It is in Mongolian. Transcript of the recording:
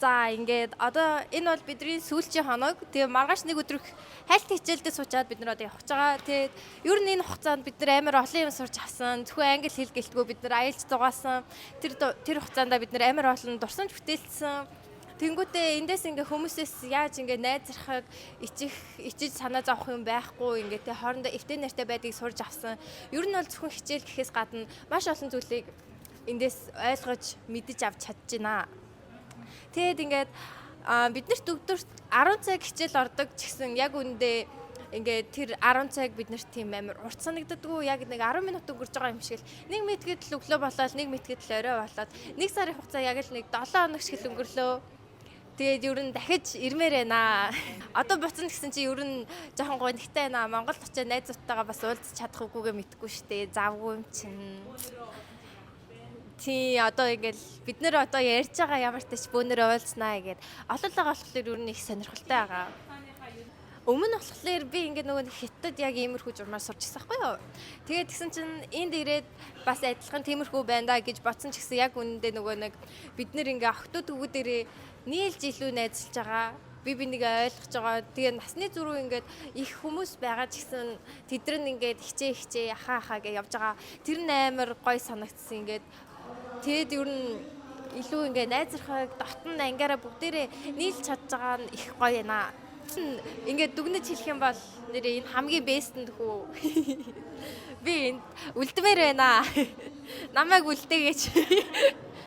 За, ингээд одоо энэ бол бидний сүүлчийн хоног. Тэгээ маргааш нэг өдрөх хайлт хичээлдээ суучаад бид нар одоо явах гэж байгаа. Тэгээд ер нь энэ хугацаанд бид нар амар олон юм сурч авсан. Зөвхөн англи хэл гэлтгүй бид нар аялж зугаасан. Тэр хугацаанд бид нар амар олон дурсамж бүтээлсэн. Тэнгүүтээ эндээс ингээ хүмүүсээс яаж ингээ найзрахыг ичих ичиж санаа зовох юм байхгүй, ингээ тэ хоорондоо эвтэй нартай байдгийг сурч авсан. Ер нь бол зөвхөн хичээл гэхээс гадна маш олон зүйлийг эндээс ойлгож мэдэж авч чадж байна. Тэгээд ингээд биднэрт өдөрт 10 цаг хичээл ордог ч гэсэн яг үүндээ ингээд тэр 10 цаг биднэрт тийм амар урт санагддаггүй, яг нэг 10 минут өнгөрч байгаа юм шиг л, нэг мэтгэд л өглөө болоод, нэг мэтгэд л орой болоод, нэг сарын хугацаа яг л нэг 7 хоног шиг л өнгөрлөө. Тэгээд ер нь дахиж ирмээр байна. Одоо буцна гэсэн чи ер нь жоохон гонигтай байна. Монголд очиж найзуудтайгаа бас уулзах чадах үгүйгээ мэдэхгүй штэ. Завгүй юм чинь. Тий, одоо ингээл бид нэр одоо ярьж байгаа, ямар ч тач бөөнөр уулзнаа гэгээд олоолаа болохоор ер нь их сонирхолтой байгаа. Өмнө нь болохоор би ингээд нөгөө нэг Хятад яг иймэрхүү журмаар сурч ирсэн байхгүй юу. Тэгээд тэгсэн чинь энд ирээд бас адилхан тиймэрхүү байна да гэж бодсон ч гэсэн яг үнэндээ нөгөө нэг бид нэр ингээ охтууд өгүүдэрээ нийлж илүү найзалж байгаа, би бинийг ойлгож байгаа. Тэгээ насны зөрүү ингээд их хүмүүс байгаа ч гэсэн тэд нар ингээд хичээ хичээ ахаа ахаа гэж явж байгаа. Тэр нь амар гой санагдсан ингээд. Тэгээд ер нь илүү ингээ найзрахыг дотн ангиараа бүгдээрээ нийлж чадж байгаа нь их гоё байна. Ингээд дүгнэж хэлэх юм бол нэрээ энэ хамгийн best нь хүү. Би энд үлдмээр байна. Намайг үлдээгээч.